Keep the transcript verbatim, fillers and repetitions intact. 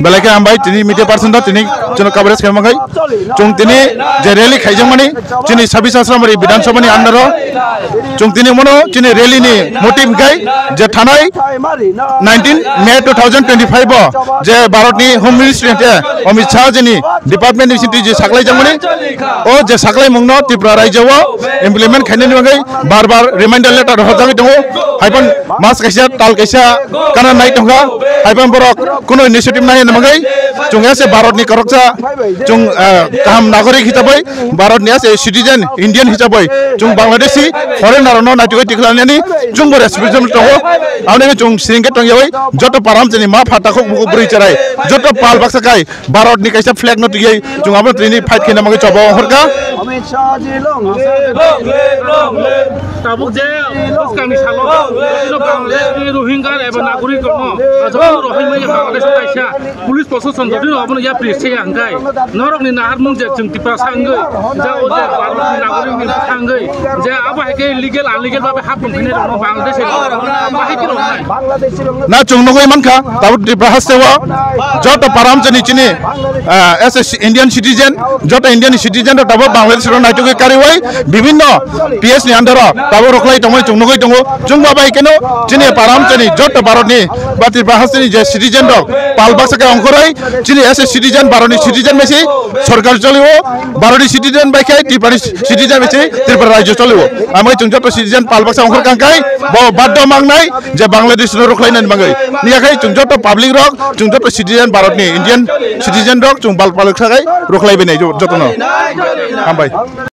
Belai khe hambai tini media person no tini chwng coverage khaima khe. Chwng tini je rally khaijakmani chini sabis Asramari Bidhan Sabha ni under o chwng tini mono chini rally ni motive khe je thanai nineteen May two thousand twenty-five o je Bharat ni Home Ministry hwnkhe Amit Shah jini department ni sitwi je saklai jakmani o je saklai mung no Tripura rajya o implement khainani bagwi bar bar reminder letter hojagwi tongo. Haipan mas kaisa tal kaisa kana nai tongkha. Haipan borok kuno initiative nai na bagwi chwng ese Bharat ni koroksa chwng, ah, kaham nagorik hisabai Bharat ni ese citizen Indian hisabai chwng Bangladeshi foreigner no naitugwi tikhlani chwng bo responsible tongo. Aboni chwng sringke tongyawi joto param chini ma phata khok buku bwrwi cherai joto pal baksa kai Bharat ni kaisa flag no twiwi chwng abo tini fight khaina bagwi choba ongkhorkha. Tabuk je bwskangni salo bino Bangladesh ni Rohingya eba nagorik rokno jotono Rohingya Bangladesh kaisa police proshashan jotino abono yapri se ya hwnkhe norokni naharmung je chwng Tiprasa wngwi ja o je Bharat ni nagorik ni bwsa wngwi je abo hai khe legal unlegal babe hap tongkhainai rokno Bangladesh ni bahai khe roknai. Na chwng nugwi mankha, tabuk Tripura haste o joto param chini chini, ah, as a ci-, Indian citizen, joto Indian citizen rok tabuk Bangladesh rok naitugwi kariwi bibinno P S ni under o tabuk rwkhlai tongmani chwng nugwi tongo. Chwng ba bai keno chini param chini joto Bharat ni ba Tripura haste ni je citizen rok pal baksa khe ongkhorwi chini as a citizen Bharat ni citizen bai se sorkar choliwo, Bharat ni citizen bai khe Tripura ni citizen bai se Tripura rajyo choliwo. Amai chwng joto citizen pal baksa ongkhor kang kai bo baddo mangnai je Bangladesh no rwkhlainani bagwi. Niya khai chwng joto public rok, chwng joto citizen Bharat ni Indian citizen rok chwng bal palok sakai rwkhlai bainai jo-, jotono. Hambai.